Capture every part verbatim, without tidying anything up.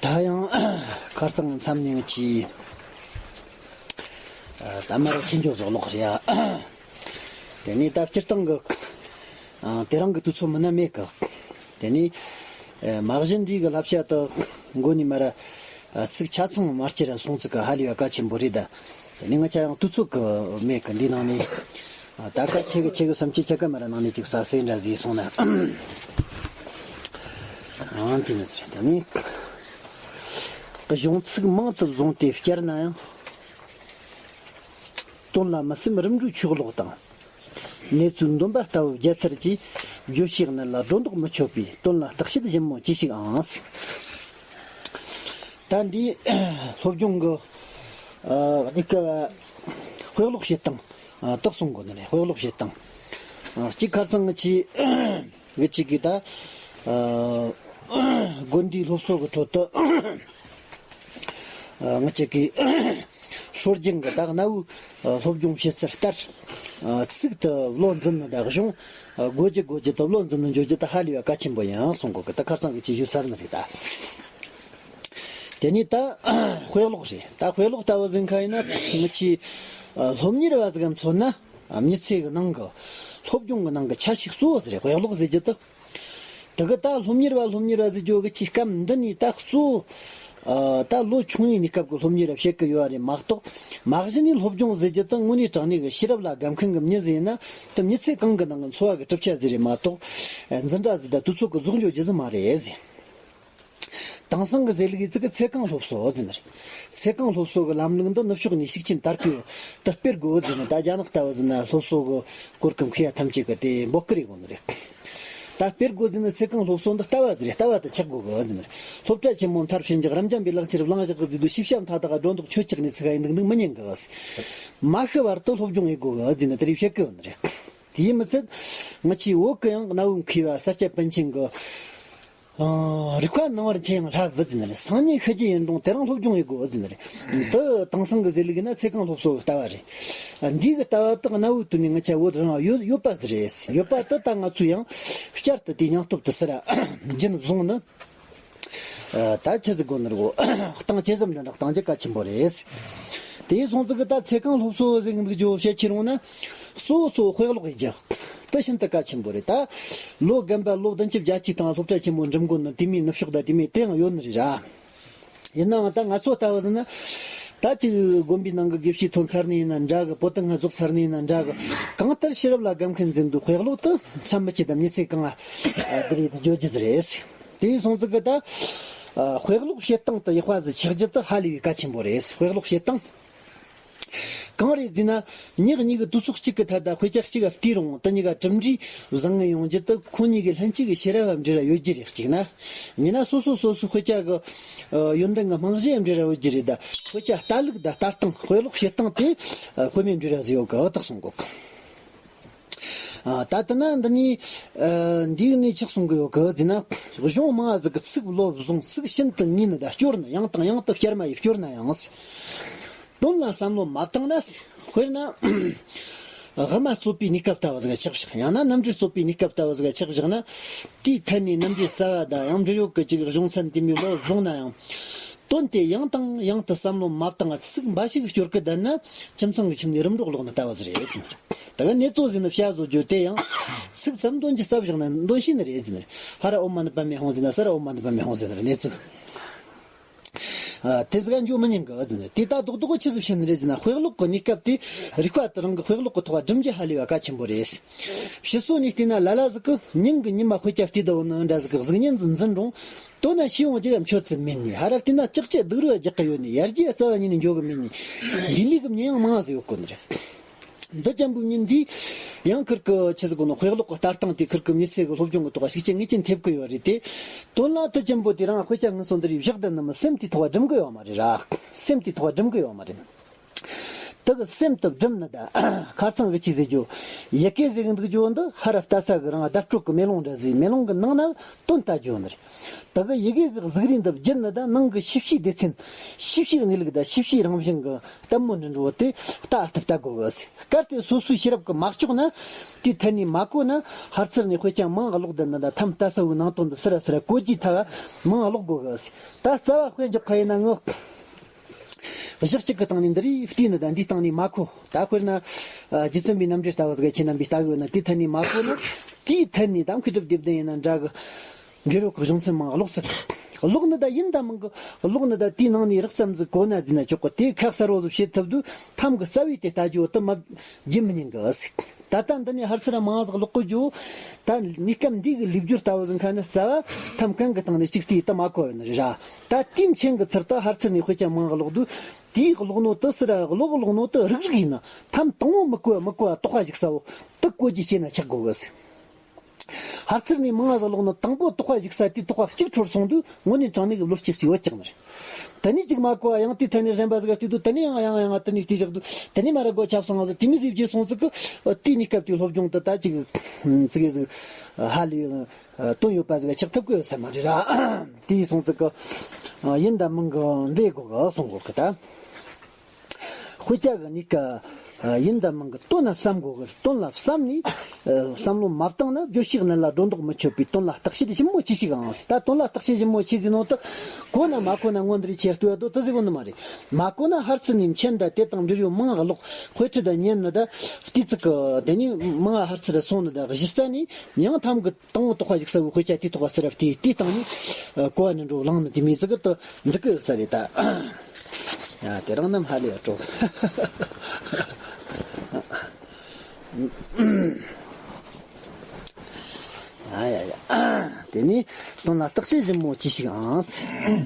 ད་ཡང་ཁ་རྩང་མཚམས་ནས་ཀྱི་ད་མར་ཆེ་འཇོག་བཟོ་ལོག་རེད་ཡ། དེ་ནས་ད་སྤྱིར་བཏང་གི་དེ་རང་གི་དུས་ཚོད་མིན་ན་མེད་གི། དེ་ནས་མ་གཞི་འདི་གི་བསླབ་བྱ་དུ་མགོ་ནས་མར་ཚིག་ཆ་ཚང་མ་སྐྱེལ་ར་སོང་ཚིག་གི་ཧ་ལས་པ་གལ་ཆེན་པོ་རེད་ད། དེ་ནས་ང་ཆ་ཡང་དུས་ཚོད་གི་མེད་གི། འདི་ནང་ནས་ད་ག་ཆེ་གི་ཆེ་གི་བསམ་སྤྱོད་ཆ་ག་མ་ར་ནང་ནས་ཅིག་ས་སེ་འདྲ་ཟིག་སོང་ན། ཨང་དེ་ནས་ད་ནི་གཞུང་ཚིག་མང་དུ་བཟུང་སྟེ་བསྐྱར་ན་ཡང་། དོན་ལ་མི་སེམས་རིམ་གྲོའི་ཆོས་ལོག་དང་། གནས་ཚུལ་འདོན་པ་ལྟ་བུ་བརྒྱ་ཚར་གྱིས། བརྗོད་བྱའི་གནད་ལ་སྒྲོ་འདོགས་མི་ཆོད་པའི། དོན་ལ་བརྟག་དཔྱད་ཞིབ་མོ་ཅི་ཞིག་ཨང་། ད་འདི་སློབ་སྦྱོང་གི་ཨ་འདི་ཀ་དཔེ་ཀློག་བྱེད་སྟངས་ཨ་དག་གསུང་དགོས་ནི་རེད། དཔེ་ཀློག་བྱེད་སྟངས་ཨ་གཅིག་ཁ་རྩང་གི་ཆེ་གི་གཅིག་གི་ད་ཨ་དགོན་སྡེའི་སློབ་གསོ་གི་ཁྲོད་དུ། ང་ཅག་གི་སྲོལ་རྒྱུན་གྱི་ད་གནའ་བོའི་སློབ་སྦྱོང་བྱེད་ཚུལ་ལྟར། ཚིག་ཏུ་བློ་འཛིན་ནི་དང་གཞུང་དགོས་རྒྱུ་དགོས་རྒྱུ་དུ་བློ་འཛིན་ནི་འཇོག་རྒྱུ་དུ་ཧ་ལས་པ་གལ་ཆེན་པོ་ཡིན་གསུང་གོ་གི། ད་ཁ་སང་གི་ཅི་ཞུ་ཚར་ནི་རེད་ད། དེ་ནས་ད་དཔེ་ཀློག་རེད། ད་དཔེ་ཀློག་ལྟ་བུ་ཟིན་ཁ་ཡིན་ན་ང་ཆི་སློབ་གཉེར་བ་ཟིག་གམ་མཚོན་ན། མྱི་ཚེ་གི་ནང་གི་སློབ་སྦྱོང་གི་ནང་གི་ཆ་ཤས་གཙོ་བོ་ཟིག་རེད། དཔེ་ཀློག་ཟེར་རྒྱུ་དུ། དེ་གི་ད་སློབ་གཉེར་བ་སློབ་གཉེར་བ་ཟེར་རྒྱུ་གི་ཆི་སྐབས་འདི་ནས་ད་གཙོ་ཨ་ད་ལོ་ཆུང་ཡིན་ནི་སྐབས་ཀྱི་སློབ་གཉེར་བ་བྱེད་ཀྱི་ཡོད་རེད་མ་གཏོགས། མ་གཞི་ནས་སློབ་སྦྱོང་ཟེར་རྒྱུ་དེ་དངོས་གནས་དྲང་གནས་ཀྱི་ཤེས་རབ་ལ་དགའ་མཁན་གྱི་མྱི་ཟིག་ཡིན་ན་དེ་མྱི་ཚེ་གང་གི་ནང་གི་འཚོ་བ་གི་གྲུབ་ཆ་ཟིག་རེད་མ་གཏོགས། འཛིན་གྲྭ་ཟིག་དང་དུས་ཚོད་ཀྱི་རྫོགས་འཇོག་རྒྱུ་ཟིག་མ་རེད་ཟེར། དེང་སང་གི་ཟེར་ལུགས་ཡིན་ཚིག་གི་ཚེ་གང་སློབ་གསོ་ཟེར་ནི་རེད། ཚེ་གང་སློབ་གསོ་གི་ལམ་ལུགས་འདི་ནུབ་ཕྱོགས་ནས་ཤུགས་ཆེན་དར་གི་ཡོད། དེ་སྤེལ་དགོས་ཟེར་ནི། ད་རྒྱ་ནག་ལྟ་བུ་ཟེར་ན་སློབ་གསོ་གི་གོ་སྐབས་མཁས་ཡ་ཐམས་ཅད་ཀྱི་དེ་འབོད་སྐུལ་རེད་གོ་ནི་རེད། ད་སྤེལ་དགོས་ཟེར་ན་ཚེ་གང་སློབ་གསོ་འདི་ལྟ་བ་ཟིག་རེད། ལྟ་བ་དེ་ཆགས་དགོས་གི་ཟེར་ནི་རེད། སློབ་གྲྭ་ཆེན་མོ་མཐར་ཕྱིན་ཅིག་རབ་འབྱམས་པའི་ལག་ཁྱེར་བླངས་བཞག་གི་ཟིག་དུ་ཤེས་བྱ་མཐའ་དག་སྒྲོ་འདོགས་ཆོད་ཆགས་ནས་ཚིག་ཡིན་འདུག་འདུག་མི་ཉན་གི་ཟེར། མ་ཤི་བར་དུ་སློབ་སྦྱོང་ཡེད་དགོས་གི་ཟེར་ནི་དེ་རེད་བཤད་གི་ཡོད་ནི་རེད། དེ་ཡིན་མི་ཚད་ང་ཆེའི་བོད་གི་ཡང་གནའ་བོའི་མཁས་པ་ས་སྐྱ་པཎ་ཆེན་གི་རིག་པ་སྣང་བར་འཆར་ཡང་ལྷ་བུ་ཟེར་ནི་རེད། སང་ཉིན་ཤི་རྒྱུ་ཡིན་རུང་དེ་རིང་སློབ་སྦྱོང་ཡེད་དགོས་ཟེར་ནི་རེད། འདི་དེང་སང་གི་ཟེར་ལུགས་ཡིན་ན་ཚེ་གང་སློབ་གསོ་གི་ལྟ་བ་རེད། འདི་གི་ལྟ་བ་དག་གནའ་བོའི་དུས་ནས་ང་ཆ་བོད་རང་ཡོད་ཡོད་པ་ཟིག་རེད། ཡོད་པ་དེ་ད་ང་ཚོས་ཡང་བསྐྱར་དུ་དེ་སྙིང་སྟོབས་དུ་ཟེར་ར་རྒྱུན་བཟུང་ནི། ད་ཆི་ཟིག་དགོས་ནི་རེད་གོ། གཏང་ཇི་ཙམ་འདྲ་འདྲ་གཏང་རྒྱུ་གལ་ཆེན་པོ་རེད། དེ་སོང་ཙི་གི་ད་ཚེ་གང་སློབ་གསོ་ཟིག་འདུག་རྒྱུ་བཤད་ཁྱེར་འོང་ན། གཙོ་བོ་གཙོ་བོ་དཔེ་ཀློག་ཡེད་རྒྱུ། དེ་ཤིན་ཏུ་གལ་ཆེན་པོ་རེད་ད། ལོ་རྒན་པ་ལོ་བདུན་ཅུ་བརྒྱད་ཅུ་དང་སློབ་གྲྭ་ཆེན་མོ་འགྲིམ་དགོས་ནི་དེ་མིན་ནུབ་ཕྱོགས་ད་དེ་མིན་དེ་ཡང་ཡོད་ནི་རེད་ར། ཡིན་ནའང་ད་ང་ཚོ་ལྟ་བུ་ཟིན་ན། ད་ཅིག་དགོན་པའི་ནང་གི་དགེ་བཤེས་ཐོན་ཚར་ནི་ཡིན་ན་འདྲ་གི། པོ་ཏི་ང་རྫོགས་ཚར་ནི་ཡིན་ན་འདྲ་གི། གང་ལྟར་ཤེས་རབ་ལ་དགའ་མཁན་ཟིན་འདུག་དཔེ་ཀློག་དུ་མཚམས་མི་ཆད་དམ་ཉི་ཚེ་གང་ཨ་དེ་རེད་དེ་བརྗོད་རྒྱུ་ཟིག་རེད། དེ་ཡིན་སོང་ཙི་གི་ད། ཨ་དཔེ་ཀློག་བྱེད་སྟངས་དེ་ཡག་པ་ཟིག་ཆགས་རྒྱུ་དེ་ཧ་ལས་པའི་གལ་ཆེན་པོ་རེད། དཔེ་ཀློག་བྱེད་སྟངས། གང་རེད་ཟེར་ན། ཉག་ཉིག་གི་དུས་ཚོད་གཅིག་གི་ཐད་ད་དཔེ་ཆ་གཅིག་ག་བལྟས་རུང་དེ་གཉིས་ཀ་གྲུབ་འབྲས་བཟང་ངན་ཡོང་རྒྱུ་དེ་ཁོ་གཉིས་ཀའི་ལྷན་སྐྱེས་ཀྱི་ཤེས་རབ་བ་འབྲེལ་བ་ཡོད་རྒྱུ་རེད། གཅིག་ན། ཡིན་ན་སོ་སོ་སོ་སོའི་དཔེ་ཆ་གི་ཡོན་ཏན་གྱི་རྨང་གཞི་ཡང་འབྲེལ་བ་ཡོད་རྒྱུ་རེད་ད། དཔེ་ཆ་ལྟ་ལུགས་དང་ལྟ་སྟངས་དཔེ་ཀློག་བྱེད་སྟངས་དེ་དཔེ་མེད་འབྲེལ་བ་ཟིག་ཡོད་གི་ཨ་དག་གསུང་གོ་གི། ཨ་ད་ལྟ་ན་འདི་ནས་ཨ་འདིའི་ནས་ཆགས་སོང་གི་ཡོད་གི་ཟེར་ན། གཞུང་མང་ཟིག་གི་ཚིག་བློ་བཟུང་ཚིག་ཤིན་ཏུ་ངེས་ནི་ད་སྐྱོར་ནི་ཡང་དང་ཡང་དུ་བསྐྱར་མ་ཡིས་སྐྱོར་ན་ཡང་། དོན་ལ་བསམ་བློ་མ་བཏང་ན། དཔེར་ན། དབུ་མ་རྩོད་པའི་གནས་སྐབས་ལྟ་བུ་ཟིག་ཆགས་བཞག་ཡང་ན་རྣམ་འགྲེལ་རྩོད་པའི་གནས་སྐབས་ལྟ་བུ་ཟིག་ཆགས་བཞག་ན། དེའི་ཐད་ནས་རྣམ་འགྲེལ་རྩ་བ་དང་ཡང་འབྲེལ་ཡོད་ཀྱི་ཅིག་གཞུང་ཚན་དེ་མོའི་བློ་བཟུང་ན་ཡང་། དོན་དེ་ཡང་དང་ཡང་དུ་བསམ་བློ་མ་བཏང་བར་ཚིག་འབའ་ཞིག་སྐྱོར་གི་བསྡད་ན་ཁྱིམ་ཚང་གི་ཁྱིམ་ནས་རིམ་གྲོ་ལོག་ནི་ལྟ་བུ་ཟིག་རེད་ཟེར་ནི་རེད། ད་ག་གནས་ཚུལ་ཟེར་ནི་བཤད་བཟོ་རྒྱུ་དེ་ཡང་ཚིག་ཙམ་འདོན་གྱི་ས་བཞག་ན་འདོན་ཤེས་ནི་རེད་ཟེར་ནི་རེད། ཧ་ར་ཨོ་མ་ནི་པ་མེ་ཧོང་ཟེར་ན་ས་ར་ཨོ་མ་ནི་པ་མེ་ཧོང་ཟེར་ནི་རེད་གནས་ཚུལ། ཨ་དེ་ཟིག་ག་འཇོག་མི་ཉན་གི་ཨ་ཟེར་ནི། དེ་ལྟ་རྡོག་རྡོག་ཆི་ཟིག་བཤད་ནི་རེད་ཟེར་ན། དཔེ་ཀློག་གི་གནས་སྐབས་དེ་རིག་པ་དེ་རང་གི་དཔེ་ཀློག་གི་ཐོག་སྒྲིམ་རྒྱུ་ཧ་ལས་པ་གལ་ཆེན་པོ་རེད། ཕྱི་སོ་ནས་བལྟས་ན་ལ་ལ་ཟིག་གི་ཉིན་གི་ཉི་མ་དཔེ་ཆ་བལྟས་བསྡད་ཡོད་ནི་འདྲ་ཟིག་གི་གཟུགས་བརྙན་ཟིག་འཛིན་རུང་། དོན་ན་ཤེས་ཡོང་རྒྱུ་ཡང་མཆོད་ཚུལ་མེད་ནི། ཧ་ར་བལྟས་ན་ལྕགས་ཀྱི་སྡུག་རུས་རྒྱག་གི་ཡོད་ནི། ཡར་རྒྱས་རྩ་བ་ཉིད་ནས་འཇོག་གི་མེད་ནི། འདི་མི་གི་མྱི་ཡང་མང་ཟིག་ཡོད་གོ་ནི་རེད། འདི་ཅན་པོའི་མྱི་འདིས་ཡང་ཁིར་གི་ཆི་ཟིག་གོ་ནོ། དཔེ་ཀློག་གི་ལྟ་སྟངས་དེ་ཁིར་གི་མྱི་ཚེ་གི་སློབ་སྦྱོང་གི་ཐོག་ཤུགས་རྐྱེན་ངེས་ཅན་ཐེབས་གི་ཡོད་རེད་དེ། དོན་ལ་དེ་ཅན་པོ་དེ་རང་དཔེ་ཆ་ངན་སོང་འདི་རིགས་བཞག་བསྡད་ནི་མི་སེམས་དེའི་ཐོག་སྒྲིམ་གི་ཡོད་མ་རེད་ར། སེམས་དེའི་ཐོག་སྒྲིམ་གི་ཡོད་མ་རེད། ད་གི་སེམས་དུ་སྒྲིམ་ནི་ད། ཁ་སང་གི་ཅི་ཟེར་རྒྱུ། ཡི་གེ་ཟེར་གི་འདུག་རྒྱུ་འདི་ཧ་ར་ལྟ་ས་གི་རང་བརྡ་སྤྲོད་གི་མེ་ལོང་འདྲ་ཟིག་མེ་ལོང་གི་ནང་ན་དོན་ལྟ་རྒྱུ་ནི་རེད། ད་གི་ཡི་གེ་གི་གཟུགས་རིས་འདི་བརྒྱུད་ནི་ད་ནང་གི་ཤེས་བྱའི་སྡེ་ཚན། ཤེས་བྱའི་གནས་ལུགས་ད་ཤེས་བྱའི་རང་བཞིན་གི་ལྟད་མོ་འདྲ་འགྲོ་དེ་ལྟ་ཐུབ་ལྟ་དགོས་གི་ཟེར། གལ་ཏེ་སོ་སོའི་ཤེས་རབ་གི་མ་ལྕོགས་ན། དེའི་ཐད་ནས་མ་གོ་ན་ཧར་ཚུར་ནས་དཔེ་ཆ་མང་ཀློག་བསྡད་ནི་ད་ཐམ་ལྟ་ས་བོའི་ནང་དོན་འདི་སི་ར་སི་ར་གོ་རྒྱུའི་ཐད་མང་ཀློག་དགོས་གི་ཟེར། ད་རྩ་བ་དཔེ་འཇོག་ཁ་ཡིན་ན་ངོ་། གཞི་གཅིག་གི་སྟེང་ནས་འདི་རིགས་བལྟས་ནི་ད་འདིའི་སྟེང་ནས་མ་གོ། ད་དཔེར་ན། རྗེ་བཙུན་པའི་རྣམ་འགྲེལ་ལྟ་བུ་ཟིག་ཁྱེད་རྣམ་པས་ལྟ་གི་ཡོད་ན་དེའི་ཐད་ནས་མ་གོ་ན། དེའི་ཐད་ནས་ད་མཁས་གྲུབ་སྡེ་བདུན་ཡིན་ན་འདྲ་གི། འབྲི་རོགས་ཀྱི་གཞུང་ཚན་མང་ཀློག་ཚུལ། ཀློག་ནི་ད་ཡིན་ད་མིན་གི། ཀློག་ནི་ད་དེའི་ནང་ནས་རགས་ཙམ་ཟིག་གོ་ན་ཟིན་ན་ཆོག་གི། དེ་ཁ་གསལ་བོ་ཟིག་བྱེད་ཐུབ་དུས་ཐམ་གི་རྩ་བའི་དེ་ལྟ་རྒྱུ་དུ་མ་བརྒྱུད་མི་ཉན་གི་ཟིག་ད་ལྟ་འདི་ནས་ཧར་ཚུར་མང་ཟིག་ཀློག་གི་རྒྱུ། ད་གནས་སྐབས་འདི་གི་ལེགས་སྦྱོར་ལྟ་བུ་ཟིག་ཁ་ནི་རྩ་བ་ཐམ་གང་གི་སྟེང་ནས་གཅིག་བལྟས་ད་མ་གོ་ཡོད་ནི་རེད་ར། ད་དེའི་མཆན་གི་ཚུལ་ད་ཧར་ཚུར་ནས་དཔེ་ཆ་མང་ཀློག་དུས་དེའི་ཀློག་ནོ་དུ་སི་ར་ཀློག་ཀློག་ནོ་དུ་རིག་རིག་ཡིན་ན་ཐམ་དང་བོ་མི་གོ་མི་གོ་བ་དོགས་པ་ཞིག་ས་བོ་དུ་གོ་རྒྱུ་བྱས་ན་ཆགས་དགོས་གི་ཟིག་ཧར་ཚུར་ནས་མང་ང་ཟིག་ཀློག་ནི་དང་པོ་དོགས་པ་ཞིག་ས་དེའི་དོགས་པ་གཅིག་འཕྲོར་སོང་དུས་དངོས་གནས་དྲང་གནས་ཀྱི་བློ་སྐྱེད་ཅིག་ཡོད་ཀྱང་མ་རེད། དེ་ནས་ཅིག་མ་གོ་བ་ཡང་དེའི་ཐད་ནས་གཞན་པ་ཟིག་ག་བལྟས་དུས་དེ་ནས་ཡང་ཡང་ཡང་དེ་ནས་བལྟས་བཞག་དུས་དེ་ནས་མ་ར་གོ་ཆབ་སང་ང་ཟིག་དེ་མི་ཟིག་བརྗེད་སོང་ཟིག་གི། དེའི་གནས་སྐབས་དེའི་སློབ་སྦྱོང་དུ་ད་ཅིག་ཙི་གེ་ཟིག་ཧ་ལས་དོན་ཡོད་པ་ཟིག་ག་ཆགས་ཐུབ་གི་ཡོད་ས་མ་རེད་ར། དེ་ཡིན་སོང་ཙི་གི་ཡིན་ད་མིན་གི་འདྲེ་དགོས་གི་གསུང་དགོས་གི་ད། དཔེ་ཆ་གི་གནས་སྐབས་ཡིན་དང་མིན་གི་དོན་ལ་བསམ་དགོས་གི། དོན་ལ་བསམ་ནས་བསམ་བློ་མ་བཏང་ན་བརྗོད་བྱའི་གནད་ལ་སྒྲོ་འདོགས་མི་ཆོད་པའི་དོན་ལ་བརྟག་དཔྱད་ཞིབ་མོ་ཅི་ཞིག་ཨང་ཟེར། ད་དོན་ལ་བརྟག་དཔྱད་ཞིབ་མོ་ཆི་ཟེར་ནོ་དུ་གོ་ན་མ་གོ་ན་སྔོན་འདིར་ཆེ་ལྟོས་དོ་དུ་ཟེར་གོ་ནི་མ་རེད། མ་གོ་ན་ཧར་ཚུར་ནས་མཆན་ད་དེ་དང་འབྲེལ་ཡོད་མང་ང་ཀློག་དཔེ་ཁྲིད་ད་ཉན་ནི་ད་བལྟས་ཚིག་གི་དེ་ནས་མང་ང་ཧར་ཚུར་སོང་ནི་ད་གཞི་རྩ་ནས་ཡང་ཐམ་གི་དང་པོ་དོགས་པ་ཞིག་ས་བོའི་དཔེ་ཆ་དེའི་ཐོག་ཟེར་བ་དེ་དེའི་སྟེང་ནས་གོ་བ་ནས་འགྲོ་ལངས་ནས་དེ་མི་ཟིག་གི་དུ་འདུག་གི་ཡོད་ས་རེད་ད། ཡ་དེ་རང་རྣམས་ཧ་ལས་སྤྲོ། ཡ་ཡ་ཡ། དེ་ནས་དོན་ལ་བརྟག་དཔྱད་ཞིབ་མོ་ཅི་ཞིག་ཨང་ཟེར།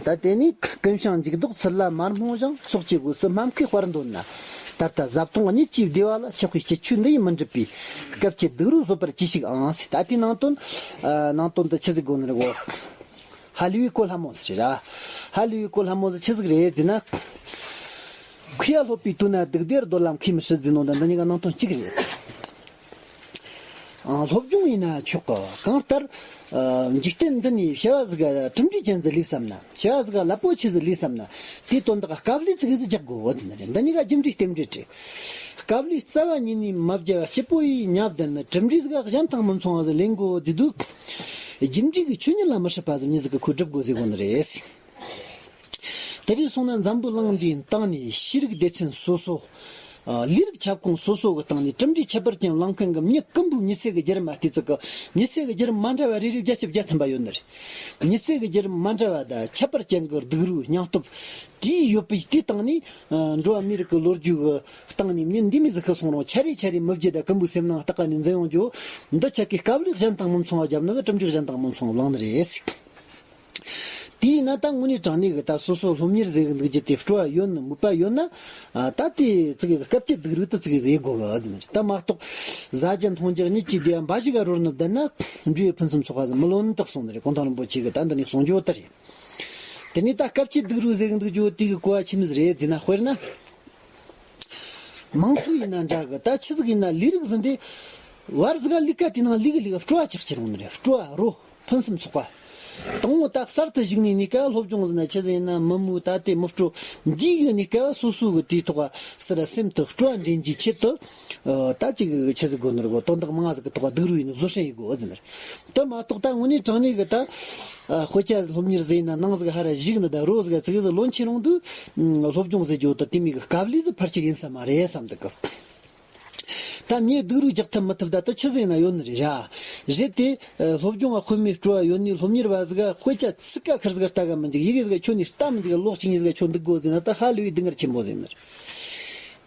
ད་དེ་ནས་ཀུན་བྱང་འཇུག་ལྡོག་ཚུལ་ལ་མ་རྨོངས་ཤིང་སོགས་ཀྱི་སྒོས་སུ་སྨྲ་མཁས་དཔར་འདོད་ན། ད་ལྟ་ཟབ་མཐོང་གཉིད་ཀྱིས་བདེ་བ་ལ་ཆགས་པའི་སྤྱིད་ཆོས་འདི་ཡིས་མི་འགྲུབ་པས་སྐབས་ཀྱི་སྡུག་རུས་བཟོད་པར་གྱིས་ཤིག་ཨང་ཟེར། ད་དེའི་ནང་དོན་ནང་དོན་འདི་ཆི་ཟིག་དགོས་ནི་རེད་གོ། ཧ་ལས་པའི་གོ་སླ་མོ་ཟིག་རེད་ར། ཧ་ལས་པའི་གོ་སླ་མོ་ཟིག་ཆི་ཟིག་རེད་ཟེར་ན། མཁས་པ་སློབ་པའི་དུས་ན་སྡུག་བདེར་འདོད་ལ་མཁས་མི་སྲིད་ཟེར་ནོ་འདི་འདི་གཉིས་ཀ་ནང་དོན་གཅིག་རེད། ཨ། སློབ་སྦྱོང་ཡིན་ན་ཆོག་གི། གང་ལྟར། ཨ། འཇིག་རྟེན་འདི་ནས་བྱ་བ་ཟིག་གྲུབ་འབྲས་ཅན་ཟིག་ལས་བསམ་ན། བྱ་བ་ཟིག་རླབས་པོ་ཆེ་ཟིག་ལས་བསམ་ན། དེའི་དོན་དག་དཀའ་ལས་ཙི་གེ་ཟིག་རྒྱག་དགོས་བོ་ཟིན་རེད། འདི་གཉིས་ཀ་རྒྱུ་འབྲས་རྟེན་འབྲེལ་རེད། དཀའ་ལས་རྩ་བ་ཉིད་ནས་མ་བརྒྱབ་པ་སྐྱིད་པོ་ཡིས་ཉལ་བསྡད་ན་གྲུབ་འབྲས་ཟིག་གཞན་དང་མི་མཚུངས་པ་ཟིག་ལེན་དགོས་ཟེར་དུས། རྒྱུ་འབྲས་ཀྱི་ཆོས་ཉིད་ལ་མི་སྲིད་པ་ཟིག་མྱི་ཟིག་གི་ཁོས་སྒྲུབ་དགོས་ཟེར་གོ་ནི་རེད། དེ་རིང་སོང་ན་འཛམ་བུ་གླིང་འདིའི་སྟེང་ནས་ཤེས་རིག་སྡེ་ཚན་སོ་སོ། ཨ། ལས་རིགས་ཁྱབ་ཁོངས་སོ་སོ་གི་སྟེང་ནས་གྲུབ་འབྲས་ཁྱད་པར་ཅན་བླངས་མཁན་གྱི་མྱི་ཀུན་པོའི་མྱི་ཚེ་གི་བརྒྱུད་རིམ་མ་བལྟས་ཚིག་གི། མྱི་ཚེ་གི་བརྒྱུད་རིམ་མ་འདྲ་བ་རེ་རེ་བརྒྱ་ཆ་བརྒྱ་ཐམ་པ་ཡོད་ནི་རེད། མྱི་ཚེ་གི་བརྒྱུད་རིམ་མ་འདྲ་བ་དང་ཁྱད་པར་ཅན་གྱི་སྡུག་རུས་སྙིང་སྟོབས། དེའི་ཡོད་པའི་དེའི་སྟེང་ནས། ཨ། འགྲོ་བ་མིའི་རིགས་ཀྱི་ལོ་རྒྱུས་ཀྱི་སྟེང་ནས་མྱི་འདི་མི་ཟིག་ཤི་སོང་རུང་ཆ་རེ་ཆ་རེ་མི་བརྗེད་དང་ཀུན་པོའི་སེམས་ནང་ལྟ་ག་ནས་འཛིན་ཡོང་རྒྱུ། འདི་ཆ་གི་དཀའ་ལས་གཞན་དང་མི་མཚུངས་པ་བརྒྱབ་ནི་གི་གྲུབ་འབྲས་གཞན་དང་མི་མཚུངས་པ་བླངས་ནི་རེད། དེས་ན་ད་དངོས་གནས་དྲང་གནས་ཀྱི་ད་སོ་སོ་སློབ་གཉེར་ཟེར་གི་འདུག་རྒྱུ་དེ་སྤྲོ་བ་ཡོད་ན་མོས་པ་ཡོད་ན། ཨ། ད་དེ་ཙི་གེ་སྐབས་ཀྱི་སྡུག་རུས་དེ་ཙི་གེ་ཟིག་དགོས་གི་ཟེར་ནི་རེད། ད་མ་གཏོགས་ཟ་རྒྱུ་འཐུང་རྒྱུ་གཉིད་ཀྱིས་བདེ་བ་འབའ་ཞིག་ག་རོལ་ནི་བསྡད་ན་འབྲས་བུ་ཕུན་སུམ་ཚོགས་པ་ཟིག་མི་ལོན་ནི་དག་སོང་ནི་རེད། གུང་ཐང་རིན་པོ་ཆེ་གི་ད་འདི་ནས་གསུང་རྒྱུ་བོ་དེ་རེད། དེ་ནས་ད་སྐབས་ཀྱི་སྡུག་རུས་ཟེར་གི་འདུག་རྒྱུ་བོ་དེ་གི་གོ་བ་ཆི་མོ་ཟིག་རེད་ཟེར་ན། དཔེར་ན། མང་ཚོགས་ཡིན་ན་འདྲ་གི། ད་ཆི་ཟིག་ཡིན་ན་ལས་རིགས་ཟིན་ཏེ། བར་ཟིག་ག་ལས་ཀ་དེ་ནང་ལས་གི་ལས་ག་སྤྲོ་བ་ཆགས་ཀྱི་རུང་ནི་རེད། སྤྲོ་བ་རོ། ཕུན་སུམ་ཚོགས་པ། དང་པོ་ད་གསར་དུ་གཞུག་ནས་གནས་སྐབས་སློབ་སྦྱོང་ཟིན་ན་ཆི་ཟིག་ཡིན་ན་མི་མོ་ད་དེ་མི་སྤྲོ། འདི་གི་གནས་སྐབས་སོ་སོ་གི་དེའི་ཐོག་ག་སི་ར་སེམས་དུ་སྤྲོ་བ་འདྲེན་གྱི་ཆེད་དུ། ཨ། ད་ཅིག་ཆི་ཟིག་དགོས་ནི་རེད་གོ། དོན་དག་མང་ཟིག་གི་ཐོག་ག་སྡུག་རུས་ཡིན་ནི་བཟོད་བསྲན་ཡིན་དགོས་ཟིན་ནི་རེད། དེ་མ་གཏོགས་ད་དངོས་གནས་དྲང་གནས་གི་ད། ཨ། དཔེ་ཆ་སློབ་གཉེར་ཟིག་ཡིན་ན་ནང་ཟིག་ཧ་ར་བཞུགས་ནི་ད་རོ་ཟིག་ཙི་གེ་ཟིག་ལོན་ཆེ་རུང་དུས། སློབ་སྦྱོང་ཟེར་རྒྱུ་ད་དེ་མོ་གི་དཀའ་ལས་ཟིག་ཕལ་ཆེར་ཡིན་ས་མ་རེད་བསམ་འདུག་གི། ད་མྱི་སྡུག་རུས་རྒྱག་ཐབས་མི་ཐབས་ད་ད་ཆི་ཟིག་ཡིན་ན་ཡོད་ནི་རེད་ར། རེད་དེ། ཨ། སློབ་སྦྱོང་ང་དཔེ་མེད་སྤྲོ་བ་ཡོད་ནི་སློབ་གཉེར་བ་ཟིག་ག་དཔེ་ཆ་ཚིག་ཀ་ཁེར་ཟིག་ལྟ་ག་མི་འཇུག་ཡི་གེ་ཟིག་ཁྱོན་ནས་ལྟ་མི་འཇུག་ལོག་ཅིག་གཉིས་ཟིག་ཁྱོད་འདུག་དགོས་ཟེར་ན་ད་ཧ་ལས་པའི་སྡུག་བསྔལ་ཆེན་པོ་ཟིག་ཡིན་ནི་རེད།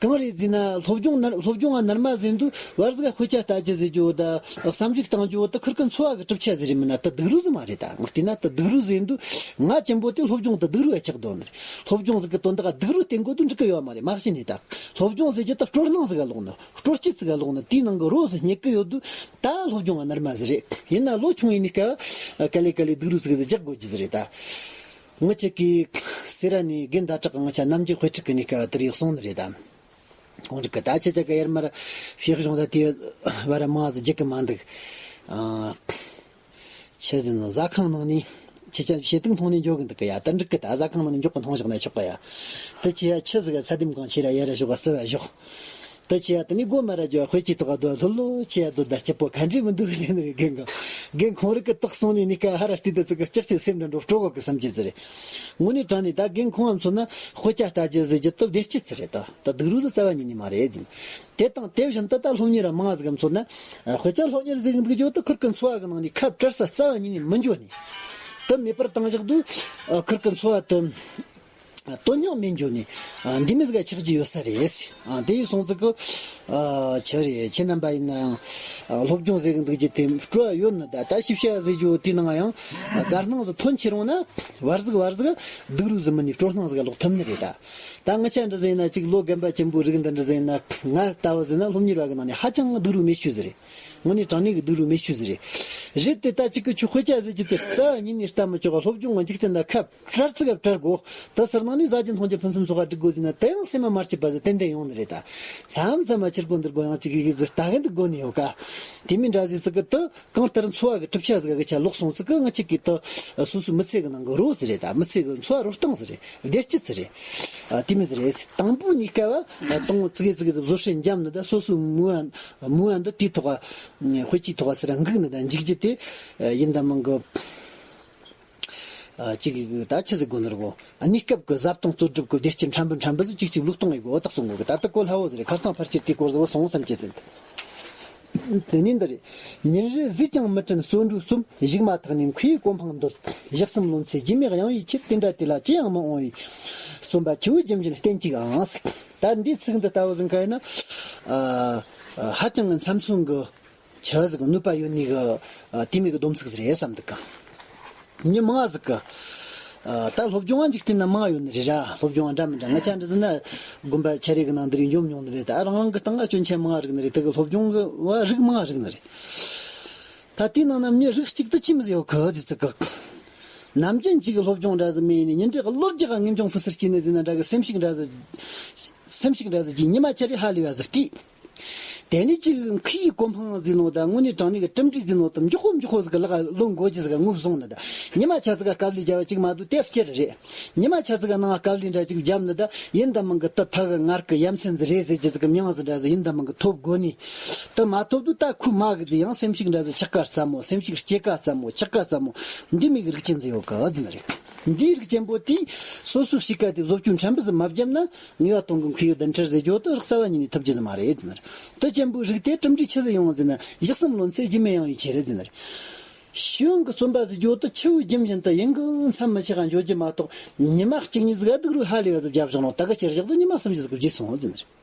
གང་རེད་ཟེར་ན་སློབ་སྦྱོང་ནར་སློབ་སྦྱོང་ང་ནར་མ་ཟིན་དུས་བར་ཟིག་དཔེ་ཆ་ལྟ་རྒྱུ་ཟེར་རྒྱུ་བོ་ད་བསམ་གཞིག་བཏང་རྒྱུ་བོ་ད་ཁུར་གི་འཚོ་བ་གི་གྲུབ་ཆ་ཟིག་རེད་མིན་ན་ད་སྡུག་རུས་ཟིག་མ་རེད། ད་བལྟས་ན་ད་སྡུག་རུས་ཟིན་དུས་ང་ཅན་པོ་དེ་སློབ་སྦྱོང་ད་སྡུག་རུས་ཡ་ཆགས་འདུག་ནི་རེད། སློབ་སྦྱོང་ཟིག་གི་དོན་དག་སྡུག་རུས་བསྟེན་དགོས་དུས་འགྲིག་གི་ཡོད་མ་རེད། མ་གཞི་ནས་ད་སློབ་སྦྱོང་ཟེར་རྒྱུ་ད་སྤྲོ་སྣང་ཟིག་ག་ལོག་ནི་སྤྲོ་སྐྱིད་ཟིག་ག་ལོག་ནི་དེའི་ནང་གི་རོ་ཟིག་རྙེད་གི་ཡོད་དུས་ད་སློབ་སྦྱོང་ང་ནར་མ་ཟིག་རེད། ཡིན་ན་ལོ་ཆུང་ཡིན་ནི་སྐབས་ག་ལེ་ག་ལེ་སྡུག་རུས་ཟིག་ཟིག་རྒྱག་དགོས་རྒྱུ་ཟིག་རེད་ད། ངི་ཆ་གི་ སེ་ར་ནས་རྒན་ཟླ་གྲགས་ང་ཆ་རྣམ་རྒྱལ་དཔེ་ཁྲིད་ཀྱི་གནས་སྐབས་དེར་ཡོད་སོང་ནི་རེད་དམ། ཁོང་རིག་གི་ད་ཁྱེད་ཅག་གི་ཡར་མར་ཕྱི་གཞུང་ད་དེ་བར་མང་ཟིག་རྒྱུག་གི་མ་འདུག་ཨ། ཆི་ཟིག་ནོ་ཟ་ཁང་ནང་ནས་ཁྱེད་ཅག་བྱེད་སྟངས་མཐོང་ནས་འཇོག་གི་འདུག་གི་ཡ། ད་འགྲིག་གི། ད་ཟ་ཁང་ནང་ནས་མགྱོགས་གི་མཐོང་བཞག་ན་ཆོག་གི་ཡ། དེ་ཆེ་ཡ་ཆི་ཟིག་ག་ཚ་དེམ་གང་ཆེ་ར་ཡ་ར་ཞོག་ག་སི་བ་ཞོག་དེ་ཆེ་ཡ་དེ་ནི་སྒོ་མ་ར་རྒྱུ་དཔེ་ཆའི་ཐོག་ག་སྡོད་ལྷོད་ལྷོད་ཆེ་ཡ་སྡོད། ད་སྐྱིད་པོ་ག་འདྲས་མི་འདུག་ཟེར་ནི་རེད། རྒན་གི་རྒན་ཁོང་རིག་གི་དག་སོང་ནས་ནི་ཀ་ཧ་ར་བལྟས་ད་ཙི་གི་ལྕགས་ཀྱི་སེམས་འདྲ་འགྲོ་སྤྲོ་གོ་གི་བསམ་གྱི་ཟི་རེད། དངོས་གནས་དྲང་ནས་ད་རྒན་ཁོང་ང་མཚོན་ན་དཔེ་ཆ་ལྟ་རྒྱུ་ཟེར་རྒྱུ་ད་བདེ་སྐྱིད་ཟི་རེད། ད་ད་སྡུག་རུས་ཟི་རྩ་བ་ཉིད་ནས་མ་རེད་ཟེར། དེ་དང་དེ་བཞིན་དུ་ད་སློབ་གཉེར་མང་ཟིག་གམ་མཚོན་ན། དཔེ་ཆ་སློབ་གཉེར་ཟིག་འདུག་རྒྱུ་དུ་ཁུར་གི་འཚོ་བ་གི་ནང་ནས་ཁ་བྲལ་ས་རྩ་བ་ཉིད་ནས་མི་འགྱོ་ནས། དུ་མེད་པར་བཏང་བཞག་དུས། ཁུར་གི་འཚོ་བ་དུ་དོན་སྙིང་མེད་འགྱོ་ནས། འདི་མི་ཟིག་ག་ཆགས་ཀྱི་ཡོད་ས་རེད། དེ་ཡིན་སོང་ཙི་གི། ཆི་རེད། ཁྱེད་རྣམ་པ་ཡིན་ན་ཡང་སློབ་སྦྱོང་ཟིག་འདུག་རྒྱུ་དེ་སྤྲོ་བ་ཡོད་ནི། ད་ད་ཤེས་བྱ་ཟིག་རྒྱུ་དེ་ནང་ཡང་དགའ་སྣང་ཟིག་ཐོན་ཆེ་རུང་ན་བར་ཟིག་བར་ཟིག་སྡུག་རུས་ཟིག་མིན་ནས་སྤྲོ་སྣང་ཟིག་ལོག་ཐུབ་ནི་རེད་ད། ད་ང་ཆ་འདྲ་ཟིག་ཡིན་ན་ཅིག་ལོ་རྒན་པ་ཆེན་པོའི་རིགས་འདི་འདྲ་ཟིག་ཡིན་ན། ང་ལྟ་བུ་ཟིག་ན་སློབ་གཉེར་བ་གི་ནང་ནས་ཧ་ཅང་སྡུག་རུས་མེད་ཤོས་ཟིག་རེད། དངོས་གནས་དྲང་གནས་ཀྱི་སྡུག་རུས་མེད་ཤོས་ཟིག་རེད། རེད་དེ་ད་ཅིག་གི་ཆུ་དཔེ་ཆ་ཟེར་རྒྱུ་དེ་རྩ་བ་ཉིད་ནས་ལྟ་མི་ཆོག་ག་སློབ་སྦྱོང་གི་འཇིག་རྟེན་ན་ཁ་བྲལ་ཙི་ག་བྲལ་དགོ། ད་ཟུར་ནང་ནས་ཟ་རྒྱུ་འཐུང་རྒྱུ་ཕུན་སུམ་ཚོགས་པ་སྒྲིག་དགོ་ཟེར་ན་དེ་ཡང་སེམས་མ་མ་སྐྱིད་པ་ཟིག་ཏན་ཏན་ཡོང་ནི་རེད་ད། མཚམས་མཚམས་མ་ཕྱིར་སྒོ་འདིར་སྒོ་ཡང་ཅིག་གི་ཟིག་ལྟ་གི་འདུག་དགོ་ནི་ཡོད་ཀ། དེ་མིན་འདྲ་ཟིག་ཙི་གི་དུ། གང་ལྟར་འཚོ་བ་གི་གྲུབ་ཆ་ཟིག་གི་ཆ་ལོག་སོང་ཙི་གི་ང་ཅིག་གི་དུ་སོ་སོའི་མི་ཚེ་གི་ནང་གི་རོ་ཟིག་རེད་ད། མི་ཚེ་གི་འཚོ་བ་རོལ་སྟངས་ཟིག་རེད། བདེ་སྐྱིད་ཟིག་རེད། ཨ། དེ་མི་ཟིག་རེད། དང་པོ་ནས་སྐབས་དང་ཙི་གེ་ཙི་གེ་ཟིག་བཟོ་བསྲན་འཇམ་ནི་ད་སོ་སོའི་མུ་བ་མུ་བ་འདི་དེའི་ཐོག་དཔེ་ཆའི་ཐོག་ཟིག་ར་འགུག་ནི་ད་འཇིག་རྒྱུ་དེ་ཡིན་ད་མང་གི། ཨ། གཅིག་གི་ད་ཆི་ཟིག་དགོ་ནི་རེད་གོ། གནས་སྐབས་ཀྱི་བཟའ་བཏུང་རྩོལ་སྒྲུབ་ཀྱི་བདེ་སྐྱིད་ཕྲན་བུ་ཕྲན་བུ་ཟིག་གཅིག་གཅིག་བློས་གཏོང་ཡེ་དགོས་འོ་ད་གསུང་གོ་གི། ད་ལྟ་གོ་སླ་བོ་ཟིག་རེད། ཁ་སང་ཕལ་ཆེར་དེའི་སྐོར་ཟིག་བོ་སོང་བསམ་གྱི་ཟིན། དེ་ནས་འདི་རེད། ཉིན་རེ་ཟས་ཀྱང་མི་དྲན་བརྩོན་འགྲུས་རྩོམ། གཞུག་མ་ཐག་ནས་མཁས་པའི་གོ་འཕང་འདོད། ཞག་གསུམ་ལོ་ཚོད་རྒྱུས་མེད་གཡེང་བའི་ཕྱིར། དེ་འདྲ་དེ་ལ་ཅི་ཡང་མི་འོང་བའི། རྩོམ་པ་ཆུ་བོ་རྒྱུན་འབྱིན་བསྟན་གཅིག་ཨང་ཟིག་ད་འདིའི་ཚིག་འདི་ལྟ་བུ་ཟིག་ག་ཡིན་ན། ཨ། ཧ་ཅང་གི་མཚམས་མཚོན་གི། ཆི་ཟིག་གནོད་པ་ཡོད་ནི་གི། ཨ། དེ་མོ་གི་སྡོམ་ཚིག་ཟིག་རེད་བསམ་འདུག་ག་མྱི་མང་ཟིག་གི། ཨ། ད་སློབ་སྦྱོང་ང་འཇིག་རྟེན་ན་མང་ཡོད་ནི་རེད་ར། སློབ་སྦྱོང་ང་འདྲ་མི་འདྲ་ང་ཆ་འདྲ་ཟིན་ན་དགོན་པ་ཆ་རེ་གི་ནང་འདིར་འཇོམས་མྱོང་ནི་རེད། ད་རང་རང་གི་སྟེང་ང་སྐྱོན་ཆ་མང་རིག་ནི་རེད། དེ་གི་སློབ་སྦྱོང་གི་བ་རིགས་མང་རིག་ནི་རེད། ད་དེའི་ནང་ན་མྱི་རིགས་གཅིག་ཏུ་ཆི་མི་ཟིག་ཡོད་གི་ཟི་ཙི་གི། ནམ་རྒྱུན་གཅིག་གི་སློབ་སྦྱོང་འདྲ་ཟིག་མེད་ནི་ཉིན་རེ་ལོ་རྒྱག་ངེས་འབྱུང་ཕུ་སར་སྐྱེས་ནི་ཟིན་ན་འདྲ་གི་སེམས་ཤུགས་འདྲ་ཟིག་སེམས་ཤུགས་འདྲ་ཟིག་གི་ཉི་མ་ཆ་རེ་ཧ་ལས་བ་ཟིག་བལྟས། དེ་ནས་ཅིག་མཁས་པའི་གོ་འཕང་ཟིག་ནོ་ད་དངོས་གནས་དྲང་གནས་ཀྱི་གྲུབ་འབྲས་ཟིག་ནོ་ད་མགྱོགས་པོ་མགྱོགས་པོ་ཟིག་གི་ལག་ལོན་དགོས་ཀྱི་ཟིག་ག་ངོ་བཟུང་ནི་ད། ཉི་མ་ཆ་ཟིག་ག་དཀའ་ལས་བརྒྱབ་པ་ཅིག་མ་གཏོགས་དེ་སྤྱིར་རེད། ཉི་མ་ཆ་ཟིག་ག་ནང་དཀའ་ལས་འདྲ་ཅིག་བརྒྱབ་ནི་ད་ཡིན་ད་མིན་གི་ད་ཐག་གི་ངར་གི་ཡ་མཚན་ཟིག་རེད་ཟེར་གྱི་ཟིག་གི་མྱིང་ཟིག་འདྲ་ཟིག་ཡིན་ད་མིན་གི་ཐོབ་དགོས་ནི། ད་མ་ཐོབ་དུས་ད་ཁུ་མ་གི་ཟིག་ཡང་སེམས་ཤུགས་འདྲ་ཟིག་ཆག་ཀ་ཙམ་མོ། སེམས་ཤུགས་སྐྱེ་ཀ་ཙམ་མོ། ཆག་ཀ་ཙམ་མོ། འདི་མི་གི་རིགས་ཅན་ཟིག་ཡོད་གི་ཟིན་རེད། འདིའི་རིགས་ཅན་པོ་དེས་སོ་སོའི་གཤིས་ཀ་དེ་བཟོ་བཅོས་ཕྲན་བུ་ཟིག་མ་བརྒྱབ་ན། ངེས་པ་དོན་གྱི་མཁས་པའི་བདེན་བྲལ་ཟེར་རྒྱུ་དེ་རྩ་བ་ཉིད་ནས་ཐུབ་རྒྱུ་ཟིག་མ་རེད་ཟེར་ནི་རེད། དེ་ཅན་པོའི་རིགས་དེ་གྲུབ་འབྲས་ཆི་ཟིག་ཡོང་ཟེར་ན་ཞག་གསུམ་ལོ་ཚད་རྒྱུས་མེད་གཡེང་བའི་ཆེད་རེད་ཟེར་ནི་རེད། ཤེས་ཡོན་གྱི་རྩོམ་པ་ཟེར་རྒྱུ་དེ་ཆུ་བོའི་རྒྱུན་བཞིན་དུ་ཡུན་གྱི་མཚམས་མི་ཆད་ག་འཇོག་རྒྱུ་མ་གཏོགས། ཉི་མ་གཅིག་གཉིས་ཟིག་ག་སྡུག་རུས་ཧ་ལས་པ་ཟིག་བརྒྱབ་བཞག་ནོ་ད་ག་ཕྱིར་བཞག་དུས་ཉི་མ་གསུམ་བཞི་ཟིག་གི་རྗེས་སོང་ཟེར་ནི་རེད།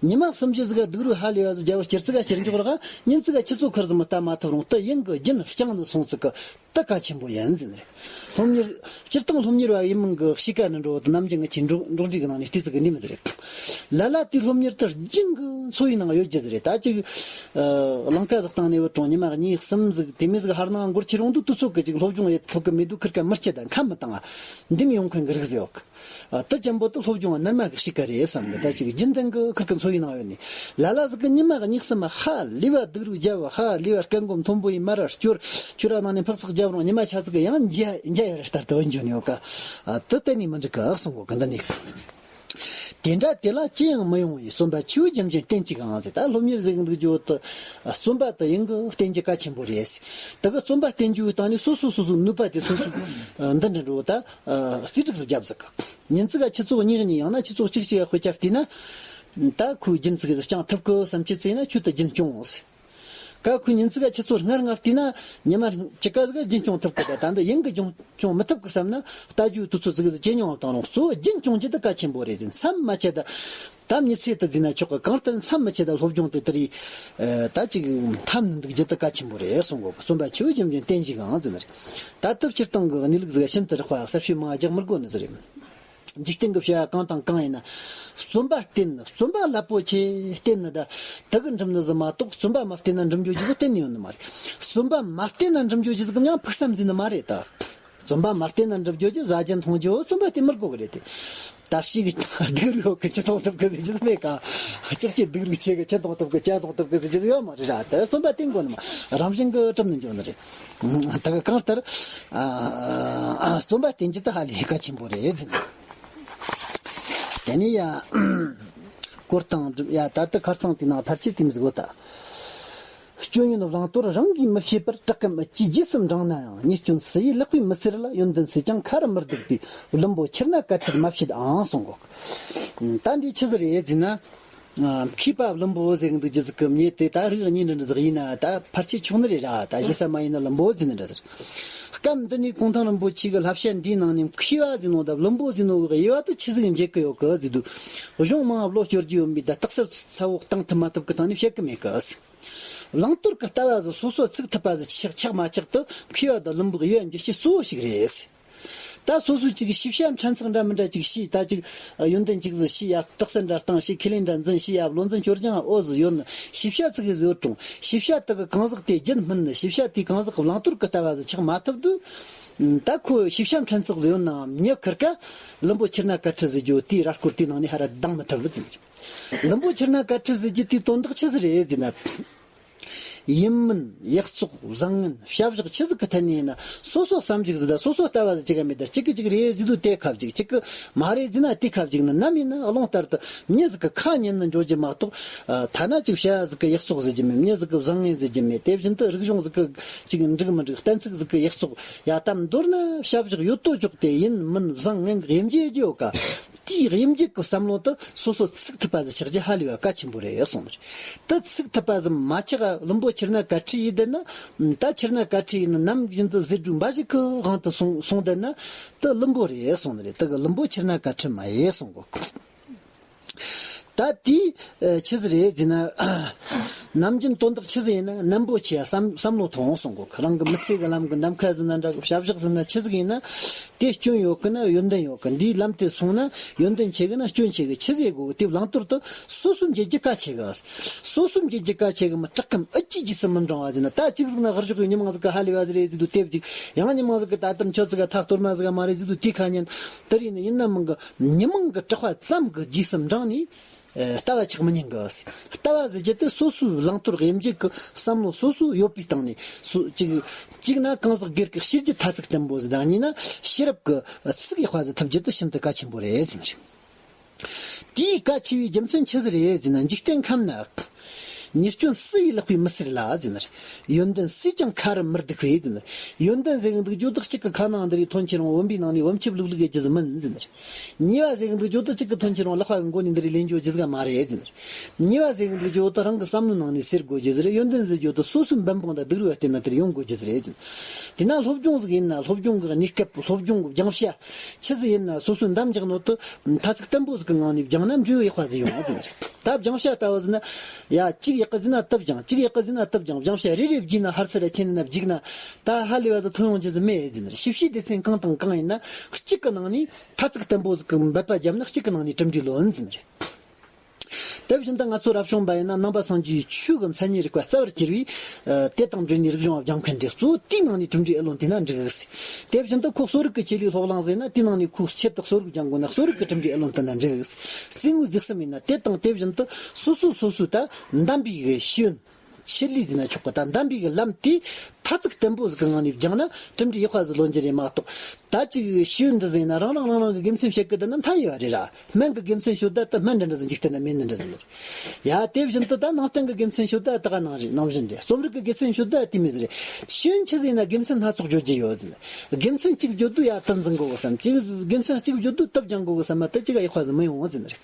ཉི་མ་གསུམ་བཞི་ཟིག་ག་སྡུག་རུས་ཧ་ལས་པ་ཟིག་བརྒྱབ་པ་སྤྱིར་ཚིག་ག་ཕྱིར་འཇོག་ར་ཉིན་ཚིག་ག་ཆུ་ཚོད་ཁར་ཟིག་མི་ལྟ་མ་ཐུབ་རུང་དེ་ཡུན་གྱི་རྒྱུན་བསྐྱངས་ནས་སོང་ཚིག་གི། དེ་གལ་ཆེན་པོ་ཡིན་ཟེར་ནི་རེད། སློབ་གཉེར། སྤྱིར་བཏང་སློབ་གཉེར་བ་ཡིན་མིན་གྱི་གཤིས་ཀ་ནི་འགྲོ་བ་དང་ནམ་རྒྱུན་ང་ཆེ་འགྲོ་འགྲོ་འདྲིས་ཀྱི་ནང་ནས་བལྟས་ཚིག་གི་འདི་མི་ཟེར་རེད། ལ་ལ་དེའི་སློབ་གཉེར་དེ་རྒྱུན་གྱི་འཚོ་བའི་ནང་ཡོད་རྒྱུ་ཟེར་རེད། ད་ཅིག་ཨ། ལང་ཀ་ཟིག་བཏང་ནས་བུད་རུང་ཉི་མ་གཉིས་གསུམ་ཟིག་དེ་མོ་ཟིག་ཧར་ནང་འགོར་ཁྱེར་ཡོང་དུས་དུས་ཚོད་ཀྱི་ཅིག་སློབ་སྦྱོང་ཡེད་ཐུབ་ཀྱི་མེད་དུས་ཁིར་ཀ་མི་སྐྱིད་ད་ཁ་མི་བཏང་ང་། འདི་མི་ཡོང་མཁན་གྱི་རིགས་ཟིག་ཡོད་གི། ཨ། དེ་ཅན་པོ་དེ་སློབ་སྦྱོང་ནར་མ་གི་གཤིས་ཀ་རེད་བསམ་གི། ད་ཅིག་རྒྱུན་ལྡན་གི་ཁིར་ཀ་འཚོ་བའི་ནང་ཡོད་ནི། ལ་ལ་ཟིག་གི་ཉི་མ་གཉིས་གསུམ་ཧ་ལས་པ་སྡུག་རུས་བརྒྱབ། ཧ་ལས་པ་སྐད་མགོ་མཐོན་པོ་ཡིན་མར་སྐྱོར། ཁྱོད་ར་ནང་ནས་འཕག་འཚག་བརྒྱབ་རུང་ཉི་མ་ཆ་ཟིག་གི་ཡང་འཇའ་འཇའ་ཡར་ལྟར་དུ་བུད་འགྱོ་ནི་ཡོད་གི། ཨ། དེ་གཏན་ནས་མི་འགྲིག་གི་གསུང་གོ་གི་འདི་ནས། དེ་འདྲ་དེ་ལ་ཅི་ཡང་མི་ཡོང་བའི་རྩོམ་པ་ཆུ་བོ་རྒྱུན་འབྱིན་བསྟེན་གཅིག་ཨང་ཟེར། ད་སློབ་གཉེར་ཟེར་གི་འདུག་རྒྱུ་དེ་རྩོམ་པ་དེ་ཡིན་གི་བསྟེན་རྒྱུ་གལ་ཆེན་པོ་རེད། དེ་གི་རྩོམ་པ་བསྟེན་རྒྱུའི་སྟེང་ནས་སོ་སོ་སོ་སོའི་ནུས་པ་དེ་སོ་སོ་འདི་འདྲ་འགྲོ་ད་རྩིས་སྒྲིག་ཟིག་བརྒྱབ་ཟིག་གི། ཉིན་གཅིག་ག་ཆུ་ཚོད་གཉིས་གཉིས་ཡང་ན་ཆུ་ཚོད་གཅིག་གཅིག་ག་དཔེ་ཆ་བལྟས་ན། ད་ཁོས་རྒྱུན་ཙིག་ཟིག་སྐྱོང་ཐུབ་གི་བསམ་རྒྱུ་བརྩིས་ན་ཁྱོད་དེ་རྒྱུན་སྐྱོང་ཟེར། ཀ་ཁོས་ཉིན་གཅིག་ག་ཆུ་ཚོད་ལྔ་ལྔ་བལྟས་ན་ཉི་མ་གཅིག་ག་ཟིག་རྒྱུན་སྐྱོང་ཐུབ་གི། ད་ད་འདི་ཡིན་གི་རྒྱུན་སྐྱོང་མི་ཐུབ་གི་བསམ་ན་ལྟ་རྒྱུའི་དུས་ཚོད་ཙིག་ཟིག་ཇེ་ཉུང་བཏང་རུང་གཙོ་བོ་རྒྱུན་སྐྱོང་རྒྱུ་དེ་གལ་ཆེན་པོ་རེད་ཟེར། མཚམས་མ་ཆད་ད་ད་མྱི་ཚེ་དེ་བརྩིས་ན་ཆོག་གི། གང་ལྟར་མཚམས་མ་ཆད་ད་སློབ་སྦྱོང་དེ་དེ་རིགས་ད་ཅིག་འཐམ་ནས་འདུག་རྒྱུ་དེ་གལ་ཆེན་པོ་རེད་གསུང་གོ་གི། རྩོམ་པ་ཆུ་བོ་རྒྱུན་འབྱིན་བསྟེན་གཅིག་ཨང་ཟེར་ནི་རེད། ད་ལྟ་སྤྱིར་བཏང་གི་གནས་ལུགས་ཟིག་ཤིན་ཏུ་རགས་པ་གསལ་བཤད་མང་རྒྱག་མི་དགོས་ནི་ཟིག་རེད། འཇིག་རྟེན་གྱི་བྱ་བ་གང་དང་གང་ཡིན་ན། རྩོམ་པ་བསྟེན། རྩོམ་པ་རླབས་པོ་ཆེ་བསྟེན་ནི་ད། དེ་གིས་འགྲུབ་ནི་ཟིག་མ་གཏོགས་རྩོམ་པ་མ་བསྟེན་ན་འགྲུབ་འགྱོ་རྒྱུ་ཟིག་གཏན་ནས་ཡོད་ནི་མ་རེད། རྩོམ་པ་མ་བསྟེན་ན་འགྲུབ་འགྱོ་རྒྱུ་ཟིག་གམ་ཡང་ཕུགས་བསམ་འཛིན་ནི་མ་རེད་ད། རྩོམ་པ་མ་བསྟན་ན་འགྲུབ་རྒྱུ་ཅི། ཟ་རྒྱུ་འཐུང་རྒྱུ་རྩོམ་པ་བསྟན་མི་དགོས་གི་རེད་དེ། ད་ཤི་གི་སྡུག་རུས་ཡོད་གི་ཆུ་འཐུང་ཐུབ་གི་ཟེར་རྒྱུ་ཟིག་མེད་ཀ། ལྕགས་ཀྱི་སྡུག་རུས་ཆེ་གི་ཆུ་འཐུང་ཐུབ་གི་ཇ་འཐུང་ཐུབ་གི་ཟེར་རྒྱུ་ཟིག་ཡོད་མ་རེད་ར། དེ་རྩོམ་པ་བསྟན་དགོས་ནི་མ། རང་བཞིན་གི་གྲུབ་ནས་འགྱོ་ནི་རེད། ད་གི་གང་ལྟར་ཨ་རྩོམ་པ་བསྟན་རྒྱུ་དེ་ཧ་ལས་གལ་ཆེན་པོ་རེད་ཟེར། དེ་ནས་ཡ། སྐོར་དང་སྒྲུབ་ཡ། ད་ལྟ་ཁར་ཚང་དེ་ནང་ཕལ་ཆེར་དེ་མི་ཟིག་གོ་ད། སྐྱོན་ཡོན་བླང་དོར་རང་གིས་མི་ཤེས་པར། བྲག་གམ་ཨུ་ཅིའི་རྗེས་སུ་འབྲངས་ན་ཡང་། ཉེས་སྐྱོན་སུ་ཡིས་ལེགས་པས་མི་སེར་ལ། ཡོན་ཏན་སུས་ཀྱང་ཁ་རུ་མི་བསྡུ་བའི། བླུན་པོ་ཕྱིར་ན་གལ་ཆེར་མ་བྱེད་ཨང་གསུང་གོ། ད་འདི་ཆི་ཟིག་རེད་ཟེར་ན། མཁས་པ་བླུན་པོ་ཟེར་གི་འདུག་རྒྱུ་ཟིག་གི་མྱི་དེ་ད་རིགས་གཉིས་འདྲ་འདྲ་ཟིག་ཡིན་ན་ད་ཕལ་ཆེར་ཆོག་ནི་རེད་ར། ད་གཞི་ས་མ་ཡིན་ན་བླུན་པོ་ཟེར་ནི་འདྲ་ཟེར། སྐབས་འདི་ནས་གུང་ཐང་རིན་པོ་ཆེ་གི་བསླབ་བྱ་འདིའི་ནང་ནས་མཁས་པ་ཟེར་ནོ་ད་བླུན་པོ་ཟེར་ནོ་གི་དབྱེ་བ་དེ་ཆི་ཟིག་འབྱེད་གི་ཡོད་གི་ཟེར་དུས། གཞུང་མང་བ་བློ་སྐྱོར་རྒྱུ་ཡོད་མི་ད་རྟགས་གསལ་ཚ་བོ་བཏང་ཐུབ་མ་ཐུབ་གི་སྟེང་ནས་བཤད་གི་མེད་གི། བླང་དོར་གི་ལྟ་བ་ཟིག་སོ་སོ་ཚུགས་ཐུབ་པ་ཟིག་ཆགས་ཆགས་མ་ཆགས་དེ་མཁས་པ་དང་བླུན་པོ་གི་དབྱེ་བ་འབྱེད་བྱེད་གཙོ་བོ་ཞིག་རེད། ད་སོ་སོ་ཅིག་ཤེས་བྱ་ཕྲན་ཚེགས་འདྲ་མི་འདྲ་ཅིག་ཤེས། ད་ཅིག་ཡོན་ཏན་ཅིག་ཟིག་ཤེས་ཡ། རྟགས་གསལ་འདྲ་བཏང་ཤེས། ཁས་ལེན་འདྲ་འཛིན་ཤེས་ཡ། བློ་འཛིན་སྐྱོར་སྦྱང་འོ་ཟིག་ཡོད་ན། ཤེས་བྱ་ཅིག་ཟིག་ཡོད་རུང་ཤེས་བྱ་དེ་གི་གང་ཟག་དེ་རྒྱུན་སྨིན་ནི། ཤེས་བྱ་དེའི་གང་ཟག་གི་བླང་དོར་གི་ལྟ་བ་ཟིག་ཆགས་མ་ཐུབ་དུས། ད་ཁོ་ཤེས་བྱ་ཕྲན་ཚེགས་ཟིག་ཡོད་ནའང་མྱི་ཁེར་ཀ་བླུན་པོ་ཕྱིར་ན་གལ་ཆེ་ཟེར་རྒྱུ་དེའི་ར་སྐོར་དེའི་ནང་ནས་ཧ་ར་ལྡང་མི་ཐུབ་ཟེར། བླུན་པོ་ཕྱིར་ན་གལ་ཆེ་ཟེར་རྒྱུ་དེའི་དོན་དག་ཆི་ཟིག་རེད་ཟེར་ན། ཡིན་མིན་ཡག་བཙོག་བཟང་ངན་བྱ་བཞག་ཆི་ཟིག་གི་ཐད་ནས་ཡིན་ན་སོ་སོ་བསམ་གཞིག་ཟིག་དང་སོ་སོ་ལྟ་བ་ཟིག་ཅིག་ག་མེད་ད། གཅིག་གི་གཅིག་རེད་ཟེར་དུས་དེ་ཁ་བཅུག་གཅིག་གི་མ་རེད་ཟེར་ན་དེ་ཁ་བཅུག་ན། ནམ་ཡིན་ན་རླུང་ལྟར་དུ་མྱི་ཟིག་གི་ཁ་ཉན་ནས་འགྱོ་རྒྱུ་མ་གཏོགས། ཐ་ན་ཅིག་བྱ་ཟིག་གི་ཡག་བཙོག་ཟེར་རྒྱུ་མེད། མྱི་ཟིག་གི་བཟང་ངན་ཟེར་རྒྱུ་མེད། དེ་བཞིན་དུ་རིག་གཞུང་ཟིག་གི་ཅིག་འགྲིག་མི་འགྲིག། གཏན་ཚིགས་ཟིག་གི་ཡག་བཙོག་ཡ། ད་མདོར་ན་བྱ་བཞག་ཡོད་དོ་ཅོག་དེ་ཡིན་མིན་བཟང་ངན་གྱི་དབྱེ་འབྱེད་རྒྱུ་ཡོད་ཀ། དེའི་དབྱེ་འབྱེད་ཀྱི་བསམ་བློ་དེ་སོ་སོ་ཚུགས་ཐུབ་པ་ཟིག་ཆགས་རྒྱུ་ཧ་ལས་པ་གལ་ཆེན་པོ་རེད་གསུངས་ནི་རེད། དེ་ཚུགས་ཐུབ་པ་ཟིག་མ་ཆགས། བླུན་པོ་ཕྱིར་ན་གལ་ཆེ་ཡིན་བསྡད་ན། ད་ཕྱིར་ན་གལ་ཆེ་ཡིན་ན་ནམ་བཞིན་དུ་ཟེར་སྒྲོས་འབའ་ཞིག་གི་དབང་དུ་སོང་སོང་བསྡད་ན་དེ་བླུན་པོ་རེད་གསུངས་ནི་རེད། དེ་གི་བླུན་པོ་ཕྱིར་ན་གལ་ཆེ་མ་ཡིན་གསུང་གོ། ད་དེའི་ཆི་ཟིག་རེད་ཟེར་ན། ནམ་རྒྱུན་དོན་དག་ཆི་ཟིག་ཡིན་ན་རྣམ་པོ་ཆེ་ཡ་བསམ་བསམ་བློ་ཐོངས་གསུང་གོ། རང་གི་མི་ཚེ་གི་ལམ་གི་ནམ་མཁའ་ཟིག་ན་འདྲ་གི། བྱ་བཞག་ཟིག་ན་ཆི་ཟིག་ཡིན་ན་དེ་སྐྱོན་ཡོད་གི་ན་ཡོན་ཏན་ཡོད་གི། འདིའི་ལམ་དེ་སོང་ན་ཡོན་ཏན་ཆེ་གི་ན་སྐྱོན་ཆེ་གི། ཆི་ཟིག་དགོས་གི། དེ་བླང་དོར་དུ་སོ་སོ་འབྱེད་རྒྱུ་གལ་ཆེ་གི། སོ་སོ་འབྱེད་རྒྱུ་གལ་ཆེ་གི་མི་བྲག་གམ་ཨུ་ཅིའི་རྗེས་སུ་མི་འབྲང་བ་ཟེར་ན། ད་གཅིག་ཟིག་ན་ཧར་ཞོག་གི་ཉི་མ་ཟིག་གི་ཧ་ལས་པ་ཟིག་རེད་ཟེར་དུས་དེ་བཅུག། ཡང་ཉི་མ་ཟིག་གི་ད་ལྟར་ཁྱོད་ཟིག་གི་ཐག་གཏོར་མ་ཟིག་ག་མ་རེད་ཟེར་དུས་དེ་ཁ་ཉན། དེ་རེད་ནི་ཡིན་ན་མིན་གི། མྱི་མང་གི་གྲགས་པ་ཙམ་གྱི་རྗེས་སུ་འབྲངས་ནས། ཨེ། ལྟ་བ་ཆགས་མི་ཉན་གི། ལྟ་བ་ཟེར་རྒྱུ་དེ་སོ་སོའི་བླང་དོར་དབྱེ་འབྱེད་ཀྱི་བསམ་བློ་སོ་སོ་ཡོད་པའི་སྟེང་ནས་སུ་གཅིག་གཅིག་ན་གང་ཟག་སྒེར་གྱི་ཤེས་རྒྱུད་ཐ་ཚིག་བརྟན་པོ་ཟིག་དང་། གཉིས་ན་ཤེས་རབ་ཀྱི་ཚིག་ཡག་པ་ཟིག་ཐུབ་རྒྱུ་དེ་ཤིན་ཏུ་གལ་ཆེན་པོ་རེད་ཟེར་ནི་རེད། དེའི་གལ་ཆེ་བའི་རྒྱུ་མཚན་ཆི་ཟིག་རེད་ཟེར་ན། འཇིག་རྟེན་ཁམས་ན། ཉེས་སྐྱོན་སུ་ཡིས་ལེགས་པས་མི་སེར་ལ་ཟེར་ནི་རེད། ཡོན་ཏན་སུས་ཀྱང་ཁ་རུ་མི་བསྡུ་བས་ཟེར་ནི་རེད། ཡོན་ཏན་ཟེར་གི་འདུག་རྒྱུ་དག་གཅིག་གི་ཁ་ནང་འདི་རེད་ཐོན་ཁྱེར་རུང་བུམ་པའི་ནང་ནས་བུམ་ཆུ་བླུག་བླུག་ཡེད་རྒྱུ་ཟིག་མིན་ཟེར་ནི་རེད། ཉེས་པ་ཟེར་གི་འདུག་རྒྱུ་དག་གཅིག་གི་ཐོན་ཁྱེར་རུང་ལག་པ་གི་མགོ་ནས་འདི་རེད་ལེན་རྒྱུ་རྒྱུ་ཟིག་མ་རེད་ཟེར་ནི་རེད། ཉེས་པ་ཟེར་གི་འདུག་རྒྱུ་དག་རང་གི་བསམ་བློའི་ནང་ནས་སེལ་དགོས་རྒྱུ་ཟིག་རེད། ཡོན་ཏན་ཟེར་རྒྱུ་དག་སོ་སོའི་འབད་འབུངས་དང་སྡུག་རུས་བ་བལྟས་ན་དེར་ཡོང་དགོས་རྒྱུ་ཟིག་རེད་ཟེར་ནི། དེས་ན་སློབ་སྦྱོང་ཟིག་ཡིན་ན་སློབ་སྦྱོང་གི་གནས་སྐབས། སློབ་སྦྱོང་གི་སྦྱང་བྱ་ཆི་ཟིག་ཡིན་ན་སོ་སོའི་འདམ་རྒྱག་ནོ་དེ་ཐ་ཚིག་བརྟན་པོ་ཟིག་གི་ངང་ནས་སྦྱངས་ན་འབྲས་བུ་ཡག་པ་ཟིག་ཡོང་ཟེར་ནི་རེད། ད་སྦྱང་བྱ་ལྟ་བུ་ཟེར་ན། ཡ། གཅིག་ཡག་གི་ཟེར་ན་དེ་སྦྱང་། གཅིག་ཡག་གི་ཟེར་ན་དེ་སྦྱང་། སྦྱང་བྱ་རེ་རེ་བརྗེས་ན་ཧར་ཚུར་ར་ཁྱེར་ནས་ན་བརྗེས་ན་ད་ཧ་ལས་པ་ཟིག་ཐོན་ཡོང་རྒྱུ་ཟིག་མེད་ཟེར་ནི་རེད། ཤེས་བྱའི་སྡེ་ཚན་གང་དང་གང་ཡིན་ན་གཅིག་གི་ནང་ནས་ཐ་ཚིག་བརྟན་པོ་ཟིག་གི་འབད་པ་བརྒྱབ་ན་གཅིག་གི་ནང་ནས་གྲུབ་འབྲས་ལོན་ཟེར་ནི་རེད། དེ་བཞིན་དུ་ང་ཚོ་རབ་བྱུང་པ་ཡིན་ན་ནང་པ་སངས་རྒྱས་ཆོས་ཀྱི་མཚན་ཉིད་རིག་པ་རྩ་བར་གྱུར་པས། ཨ། དེ་དང་འབྲེལ་ནས་རིག་གཞུང་སྦྱང་མཁན་དེ་གཙོ་བོ་དེའི་ནང་ནས་གྲུབ་འབྲས་ཨེ་ལོན་དེ་ན་འགྲིག་གི། དེ་བཞིན་དུ་ཁོ་གསོ་རིག་གི་ཆེད་ལས་སློབ་གླིང་ཟེར་ན་དེའི་ནང་ནས་ཁོ་ཆེད་དུ་གསོ་རིག་སྦྱང་དགོས་ན་གསོ་རིག་གི་གྲུབ་འབྲས་ཨེ་ལོན་དེ་ན་འགྲིག་གི། རྩེད་མོའི་རྩེག་གསུམ་ཡིན་ན་དེ་དང་དེ་བཞིན་དུ་སོ་སོ་སོ་སོའི་ད་འདམ་པའི་གི་ཤེས་ཡོན་ཆེད་ལས་ཟེར་ན་ཆོག་གི། ད་འདམ་པའི་གི་ལམ་དེ་ཐ་ཚིག་བརྟན་པོ་ཟིག་གི་ངང་ནས་སྦྱངས་ན་གྲུབ་འབྲས་ཡག་པ་ཟིག་ལོན་རྒྱུ་རེད་མ་གཏོགས། ད་ཅིག་ཤེས་ཡོན་འདི་ཟིན་ན་རང་རང་རང་རང་གི་དགེ་མཚན་བཤད་གི་བསྡད་ན་མཐའ་ཡས་པ་རེད་ར། སྨན་གི་དགེ་མཚན་ཤོད་ད་ད་སྨན་འདྲ་འདྲ་ཟིག་འཇིག་རྟེན་ན་མེད་ནི་འདྲ་ཟིག་ཡོད། ཡ། དེ་བཞིན་དུ་ད་ནང་བསྟན་གི་དགེ་མཚན་ཤོད་ད་ད་ག་ནང་རེད་ནང་བཞིན་རེད། རྩོམ་རིག་གི་དགེ་མཚན་ཤོད་ད་དེ་མི་ཟིག་རེད། ཤེས་ཡོན་ཆི་ཟིན་ན་དགེ་མཚན་སྣ་ཚོགས་བརྗོད་རྒྱུ་ཡོད་ཟིན། དགེ་མཚན་གཅིག་བརྗོད་དུས་ཡ་དེ་འཛིན་དགོས་གི་བསམ། གཅིག་དགེ་མཚན་གཅིག་བརྗོད་དུས་དེ་སྦྱང་དགོས་གི་བསམ་མ་ད་ཅིག་ཡག་པ་ཟིག་མི་ཡོང་ཟིན་རེད།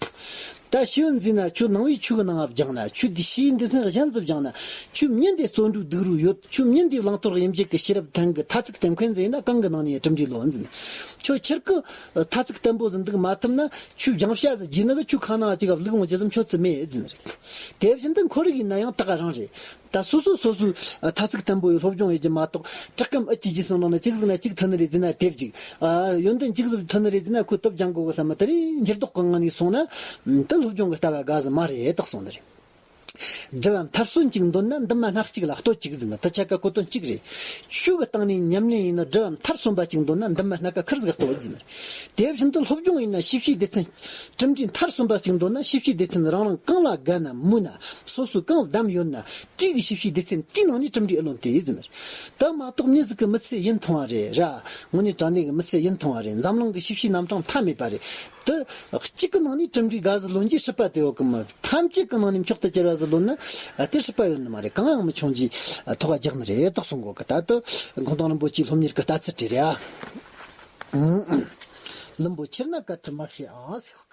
ད་ཤེས་ཡོན་འཛིན་ན་ཁྱོད་ནང་པའི་ཆོས་གི་ནང་སྦྱངས་ན། ཁྱོད་འདི་ཤེས་ཡོན་སྡེ་ཚན་གཞན་ཟིག་སྦྱངས་ན། ཁྱོད་མྱི་འདི་བརྩོན་འགྲུས་སྡུག་རུས་ཡོད། ཁྱོད་མྱི་འདི་བླང་དོར་དབྱེ་འབྱེད་ཀྱི་ཤེས་རབ་ལྡན་གི་ཐ་ཚིག་བརྟན་མཁན་ཟིག་ཡིན་ན་གང་གི་ནང་ནས་གྲུབ་འབྲས་ལོན་ཟིན། ཁྱོད་ཁྱེར་གི་ཐ་ཚིག་བརྟན་པོ་ཟིག་འདུག་མ་ཐུབ་ན་ཁྱོད་སྦྱང་བྱ་ཟིག་བརྗེས་ན་གི་ཁྱོད་ཁ་ནང་ཅིག་ག་བླུག་འོང་རྒྱུ་ཟིག་ཁྱོད་ཙི་མེད་ཟིན་རེད། དེ་བཞིན་དུ་ཁོར་ཡུག་ཡིན་ན་ཡང་ད་ག་རང་རེད། ད་སོ་སོ་སོ་སོའི་ཐ་ཚིག་བརྟན་པོ་ཡི་སློབ་སྦྱོང་ཡེད་རྒྱུ་མ་གཏོགས། བྲག་གམ་ཨུ་ཅི་རྗེས་སུ་འབྲངས་ན་གཅིག་ཟིག་ན་གཅིག་ཐུབ་ནི་རེད་ཟེར་ན་དེ་གཅིག་ཨ། ཡོན་ཏན་གཅིག་ཟིག་ཐུབ་ནི་རེད་ཟེར་ན་ཁོ་དེ་སྦྱང་དགོས་གི་བསམ་མ་དེ་རེད། འགྱུར་ལྡོག་གི་ངང་ནས་སོང་ན་དེ་སློབ་སྦྱོང་གི་ལྟ་བ་དགའ་ཟིག་མ་རེད་ད་གསུངས་ནི་རེད། སྒྲུབ་པ་མཐར་སོན་གཅིག་འདོད་ན་འདུན་མ་སྣ་གཅིག་ལ་ལྟོས་གཅིག་ཟེར་ན། དེ་ཆ་ག་གོ་དོན་གཅིག་རེད། ཆོས་ཀྱི་སྟེང་ནས་ཉམས་ལེན་ཡིན་ན་སྒྲུབ་པ་མཐར་སོན་པ་གཅིག་འདོད་ན་འདུན་མ་སྣ་ག་ཁེར་ཟིག་ལྟོས་ཟེར་ན། དེ་བཞིན་དུ་སློབ་སྦྱོང་ཡིན་ན་ཤེས་བྱའི་སྡེ་ཚན་གྲུབ་འབྲས་མཐར་སོན་པ་གཅིག་འདོད་ན་ཤེས་བྱའི་སྡེ་ཚན་རང་རང་གང་ལ་དགའ་ན་མོས་ན་སོ་སོས་གང་བདམས་ཡོད་ན་དེ་གི་ཤེས་བྱའི་སྡེ་ཚན་དེའི་ནང་ནས་གྲུབ་འབྲས་ཨེ་ལོན་དེ་ཟེར་ན། དེ་མ་གཏོགས་མྱི་ཟིག་གི་མི་ཚེ་ཡུན་ཐུང་བ་རེད་ར། དངོས་གནས་དྲང་གནས་ཀྱི་མི་ཚེ་ཡུན་ཐུང་བ་རེད། འཛམ་གླིང་གི་ཤེས་བྱའི་རྣམ་གྲངས་མཐའ་མེད་པ་རེད། དེ་གཅིག་གི་ནང་ནས་གྲུབ་འབྲས་འགའ་ཟིག་ལོན་རྒྱུའི་སྲིད་པ་དེ་ཡོད་གི་མ་རེད། ཐམས་ཅད་ཀྱི་ནང་ནས་མཆོག་ཏུ་གྱུར་པ་ཟིག་ལོན་ན་དེ་སྲིད་པ་ཡོད་ནི་མ་རེད། གང་ཡང་མི་འཁྱོངས་རྒྱུའི་ཐོག་རྒྱག་ནི་རེད་དོ་གསུང་གོ་གི། ད་དེ་གུང་ཐང་རིན་པོ་ཆེའི་སློབ་གཉེར་གྱི་ལྟ་ཚུལ་དེ་རེད་ཨ། ལུམ་བུ་ཁྱེར་ན་བཀའ་དྲིན་མ་བྱེད་ཨང་ཟེར།